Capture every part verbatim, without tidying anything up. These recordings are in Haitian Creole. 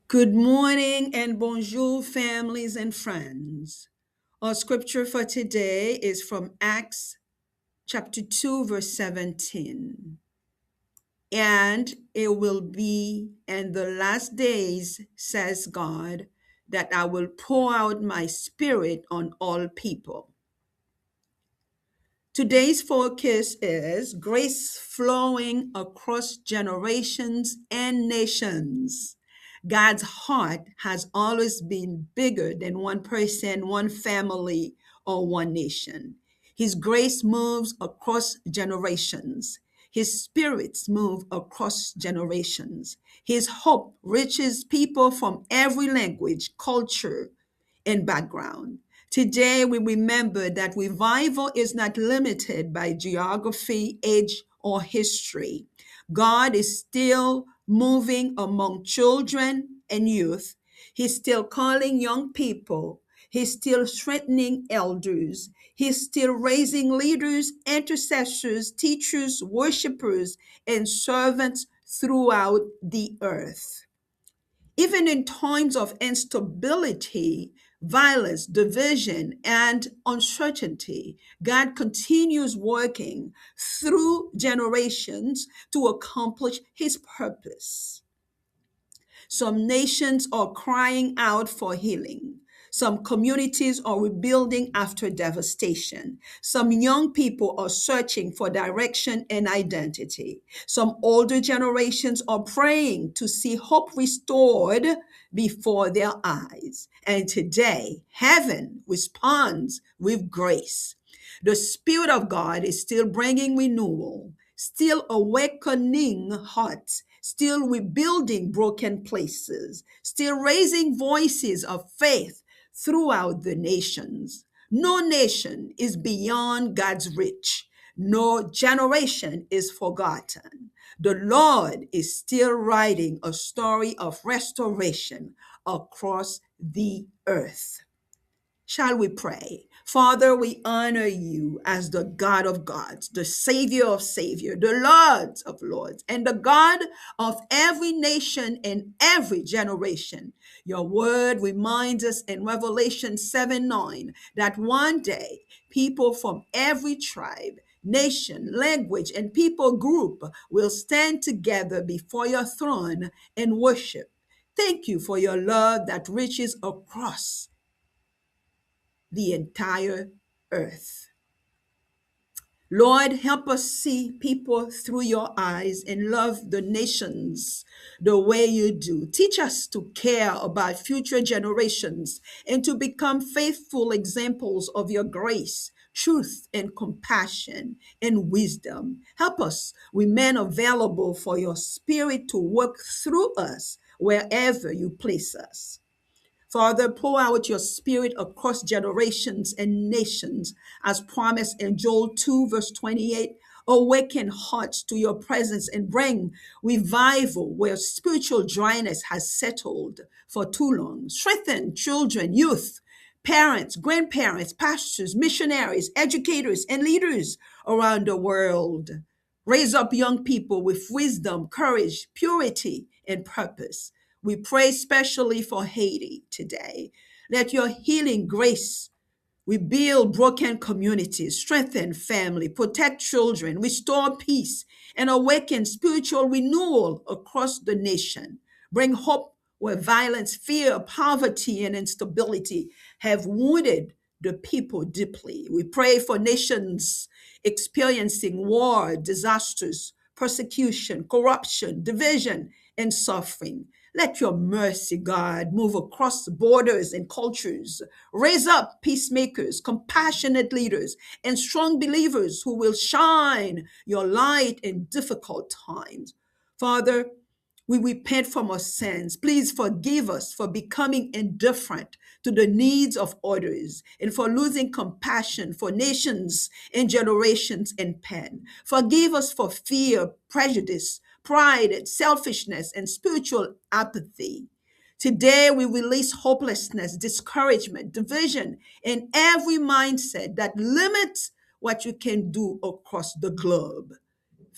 Good morning and bonjour, families and friends. Our scripture for today is from Acts chapter two, verse seventeen. And it will be in the last days, says God, that I will pour out my spirit on all people. Today's focus is grace flowing across generations and nations. God's heart has always been bigger than one person, one family, or one nation. His grace moves across generations. His spirits move across generations. His hope reaches people from every language, culture, and background. Today, we remember that revival is not limited by geography, age, or history. God is still moving among children and youth. He's still calling young people. He's still strengthening elders. He's still raising leaders, intercessors, teachers, worshipers, and servants throughout the earth. Even in times of instability, violence, division, and uncertainty, God continues working through generations to accomplish his purpose. Some nations are crying out for healing. Some communities are rebuilding after devastation. Some young people are searching for direction and identity. Some older generations are praying to see hope restored before their eyes. And today, heaven responds with grace. The Spirit of God is still bringing renewal, still awakening hearts, still rebuilding broken places, still raising voices of faith throughout the nations. No nation is beyond God's reach. No generation is forgotten. The Lord is still writing a story of restoration across the earth. Shall we pray? Father, we honor you as the God of gods, the Savior of saviors, the Lord of lords, and the God of every nation and every generation. Your word reminds us in Revelation seven nine that one day people from every tribe, nation, language, and people group will stand together before your throne and worship. Thank you for your love that reaches across the entire earth. Lord, help us see people through your eyes and love the nations the way you do. Teach us to care about future generations and to become faithful examples of your grace, truth, and compassion and wisdom. Help us remain available for your spirit to work through us wherever you place us. Father, pour out your spirit across generations and nations, as promised in Joel two, verse twenty-eight. Awaken hearts to your presence and bring revival where spiritual dryness has settled for too long. Strengthen children, youth, parents, grandparents, pastors, missionaries, educators, and leaders around the world. Raise up young people with wisdom, courage, purity, and purpose. We pray specially for Haiti today. Let your healing grace rebuild broken communities, strengthen family, protect children, restore peace, and awaken spiritual renewal across the nation. Bring hope where violence, fear, poverty, and instability have wounded the people deeply. We pray for nations experiencing war, disasters, persecution, corruption, division, and suffering. Let your mercy, God, move across borders and cultures. Raise up peacemakers, compassionate leaders, and strong believers who will shine your light in difficult times. Father, we repent from our sins. Please forgive us for becoming indifferent to the needs of others and for losing compassion for nations and generations in pain. Forgive us for fear, prejudice, pride, selfishness, and spiritual apathy. Today, we release hopelessness, discouragement, division, and every mindset that limits what you can do across the globe.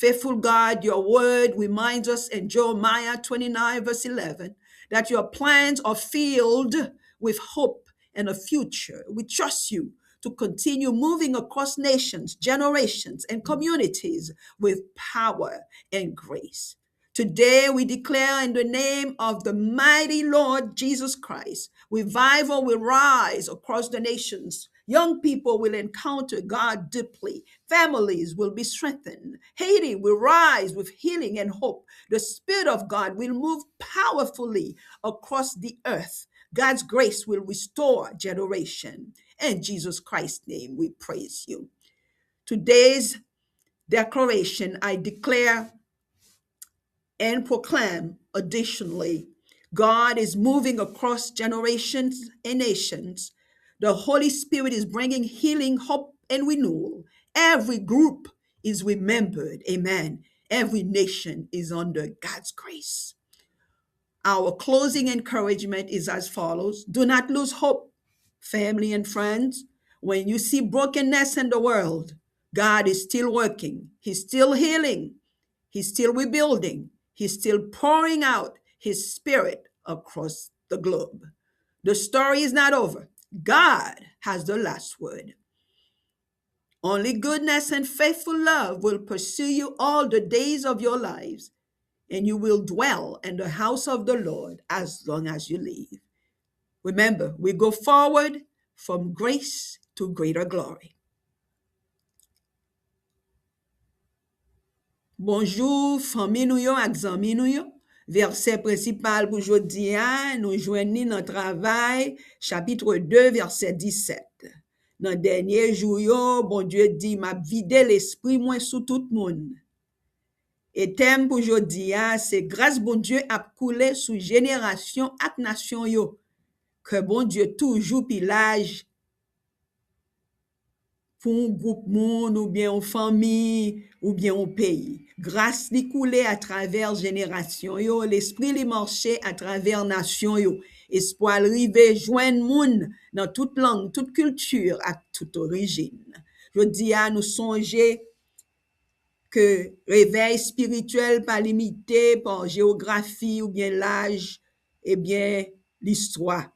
Faithful God, your word reminds us in Jeremiah twenty-nine, verse eleven, that your plans are filled with hope and a future. We trust you to continue moving across nations, generations, and communities with power and grace. Today, we declare in the name of the mighty Lord Jesus Christ, revival will rise across the nations. Young people will encounter God deeply. Families will be strengthened. Haiti will rise with healing and hope. The Spirit of God will move powerfully across the earth. God's grace will restore generation. In Jesus Christ's name, we praise you. Today's declaration, I declare and proclaim additionally, God is moving across generations and nations. The Holy Spirit is bringing healing, hope, and renewal. Every group is remembered. Amen. Every nation is under God's grace. Our closing encouragement is as follows. Do not lose hope, family and friends. When you see brokenness in the world, God is still working. He's still healing. He's still rebuilding. He's still pouring out His Spirit across the globe. The story is not over. God has the last word. Only goodness and faithful love will pursue you all the days of your lives, and you will dwell in the house of the Lord as long as you live. Remember, we go forward from grace to greater glory. Bonjou, fanmi nou yo ak zanmi nou yo. Vèsè prensipal pou jodi a, nou jwenn li nan Travay, chapit de, vèsè disèt. Nan dènye jou yo, Bondye di, "M ap vide Lespri mwen sou tout moun." E tèm pou jodi a, se gras Bondye ap koule sou jenerasyon ak nasyon yo. Kè Bondye toujou pi laj pou yon gwoup moun oubyen yon fanmi oubyen yon peyi. Gras li koule atravè jenerasyon yo, Lespri li mache atravè nasyon yo. Espwa l rive jwenn moun nan tout lang, tout kilti ak tout orijin. Jodi a, nou sonje ke revèy espirityèl pa limite pa jewografi oubyen laj, ebyen, listwa.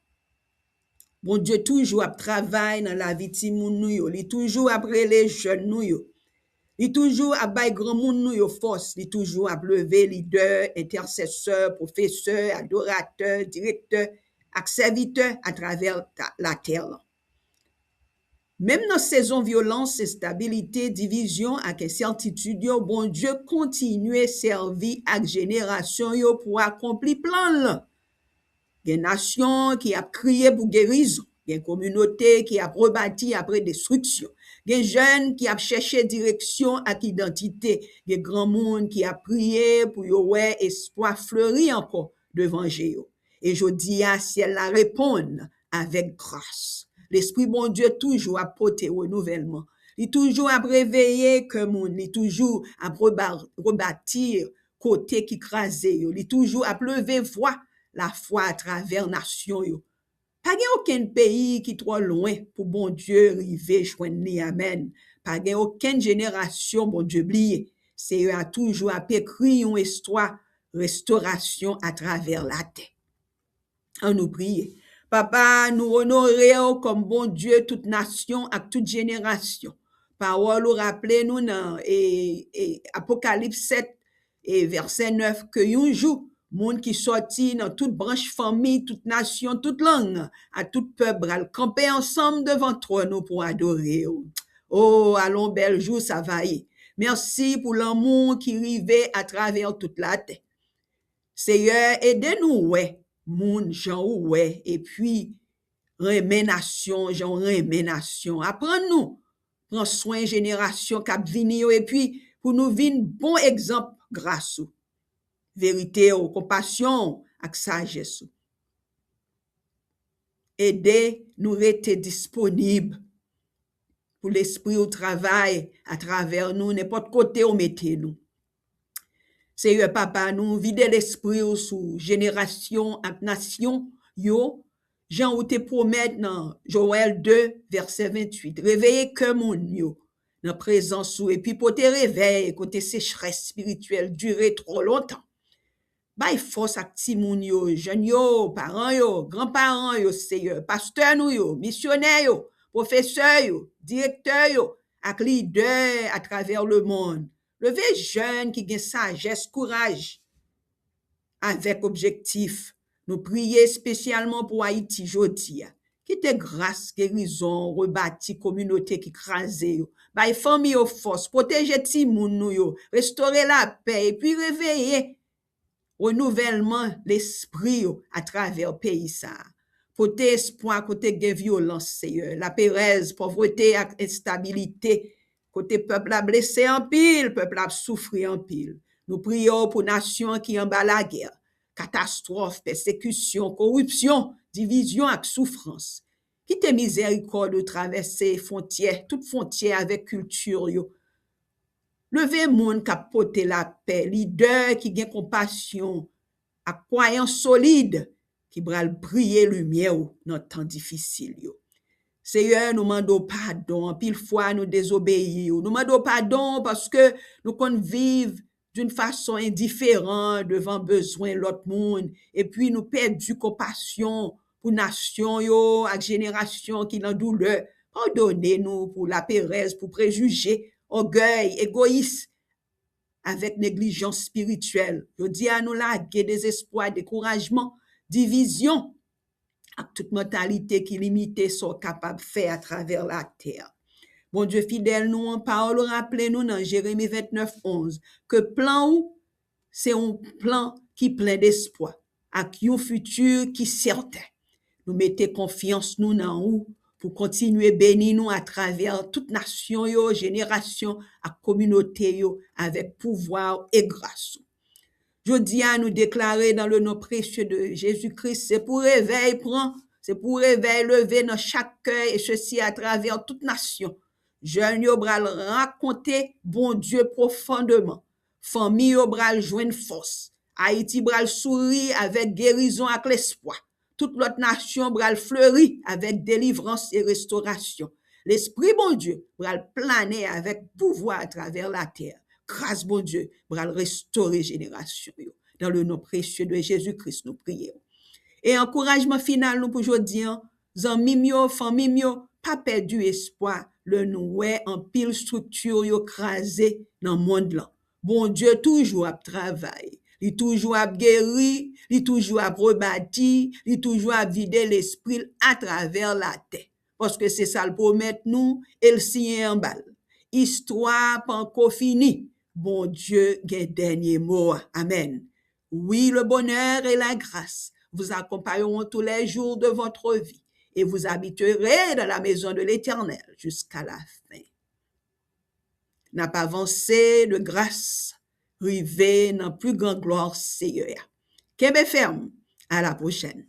Bondye toujou ap travay nan lavi timoun nou yo. Li toujou ap rele jèn nou yo. Li toujou ap bay granmoun nou yo fòs. Li toujou ap leve lidè, entèsesè, pwofesè, adoratè, direktè ak sèvitè atravè ta-, latè lan. Menm nan sezon vyolans, enstabilite, divizyon ak ensètitid yo, Bondye kontinye sèvi ak jenerasyon yo pou akonpli plan l. Gen nasyon ki ap kriye pou gerizon, gen kominote ki ap rebati apre destriksyon, gen jèn ki ap chèche direksyon ak idantite, gen granmoun ki ap priye pou yo wè espwa fleri ankò devan je yo. E jodi a, syèl la reponn avèk gras. Lespri Bondye toujou ap pote renouvèlman. Li toujou ap reveye kè moun, li toujou ap reba-, rebati kote ki kraze yo. Li toujou ap leve vwa lafwa atravè nasyon yo. Pa gen okenn peyi ki twò lwen pou Bondye rive jwenn li. Amèn. Pa gen okenn jenerasyon Bondye bliye. Seyè a toujou ap ekri yon istwa restorasyon atravè latè. Ann nou priye. Papa, nou onore w kòm Bondye tout nasyon ak tout jenerasyon. Pawòl ou raple nou nan, e, e, Apokalips sèt e vèsè nèf, ke yon jou, moun ki sòti nan tout branch fanmi, tout nasyon, tout lang, ak tout pèp pral kanpe ansanm devan twòn ou pou adore w. O, alon bèl jou sa va ye! Mèsi pou lanmou ki rive atravè tout latè. Seyè, ede nou wè moun jan ou wè, epi renmen nasyon jan w renmen nasyon. Aprann nou pran swen jenerasyon k ap vini yo, epi pou nou vin bon egzanp gras ou, verite w, konpasyon w ak sajès ou. Ede nou rete disponib pou Lespri w travay atravè nou, nenpòt kote w mete nou. Seyè Papa nou, vide Lespri w sou jenerasyon ak nasyon yo, jan ou te pwomèt nan Jowèl de, vèsè venntuit. Reveye kè moun yo, nan prezans ou epi pote revèy kote sechrès espirityèl dire twò lontan. Bay fòs ak timoun yo, jèn yo, paran yo, granparan yo, Seyè, pastè nou yo, misyonè yo, pwofesè yo, direktè yo, ak lidè atravè lemonn. Leve jèn ki gen sajès, kouraj, avèk objektif. Nou priye espesyalman pou Ayiti jodi a. Kite gras gerizon rebati kominote ki kraze yo. Bay fanmi yo fòs, pwoteje timoun nou yo, restore lapè, epi reveye renouvèlman lespri yo atravè peyi sa a. Pote espwa kote gen vyolans, Seyè, laperèz, pòvrete ak enstabilite. Kote pèp la blese anpil, pèp la ap soufri anpil. Nou priye w pou nasyon ki anba lagè, katastwòf, pèsekisyon, koripsyon, divizyon ak soufrans. Kite mizèrikòd ou travèse fwontyè, tout fwontyè avèk kilti yo. Leve moun k ap pote lapè, lidè ki gen konpasyon ak kwayans solid ki pral briye limyè w nan tan difisil yo. Seyè, nou mande w padon, anpil fwa nou dezobeyi w. Nou mande w padon paske nou konn viv d'une façon indifférente devan bezwen lòt moun, epi nou pèdi konpasyon pou nasyon yo ak jenerasyon ki nan doulè. Padone nou pou laperèz, pou prejije, ògèy, egoyis, avèk neglijans espirityèl. Jodi a, nou lage dezespwa, dekourajman, divizyon, ak tout mantalite ki limite sa w kapab fè atravè latè. Bondye fidèl nou an, pawòl ou raple nou nan Jeremi vennèf onz, ke plan ou se yon plan ki plen despwa, ak yon fiti ki sèten. Nou mete konfyans nou nan ou pou kontinye beni nou atravè tout nasyon yo, jenerasyon ak kominote yo avèk pouvwa w e gras ou. Jodi a, nou deklare dans le nom précieux de Jésus-Christ, se pou revèy pran, se pou revèy leve nan chak kè, e sesi atravè tout nasyon. Jèn yo pral rakonte Bondye pwofondèman. Fanmi yo pral jwenn fòs. Ayiti pral souri avèk gerizon ak lespwa. Tout lòt nasyon pral fleri avèk delivrans e restorasyon. Lespri Bondye pral plane avèk pouvwa atravè latè. Gras Bondye pral restore jenerasyon yo. Dans le nom précieux de Jésus-Christ, nou priye w. E ankourajman final nou pou jodi an, zanmi m yo, fanmi m yo, pa pèdi espwa lè nou wè anpil estrikti yo kraze nan mond lan. Bondye toujou ap travay. Li toujou ap geri, li toujou ap rebati, li toujou ap vide lespri l atravè latè. Paske se sa l pwomèt nou e l siyen anba l. Istwa a panko fini. Bondye gen dènye mo a. Amèn. Oui, le bonheur et la grâce vous accompagneront tous les jours de votre vie et vous habiterez dans la maison de l'Éternel jusqu'à la fin. N ap avanse de gras, rive nan pli gran glwa Seyè a. Kenbe fèm, à la prochaine.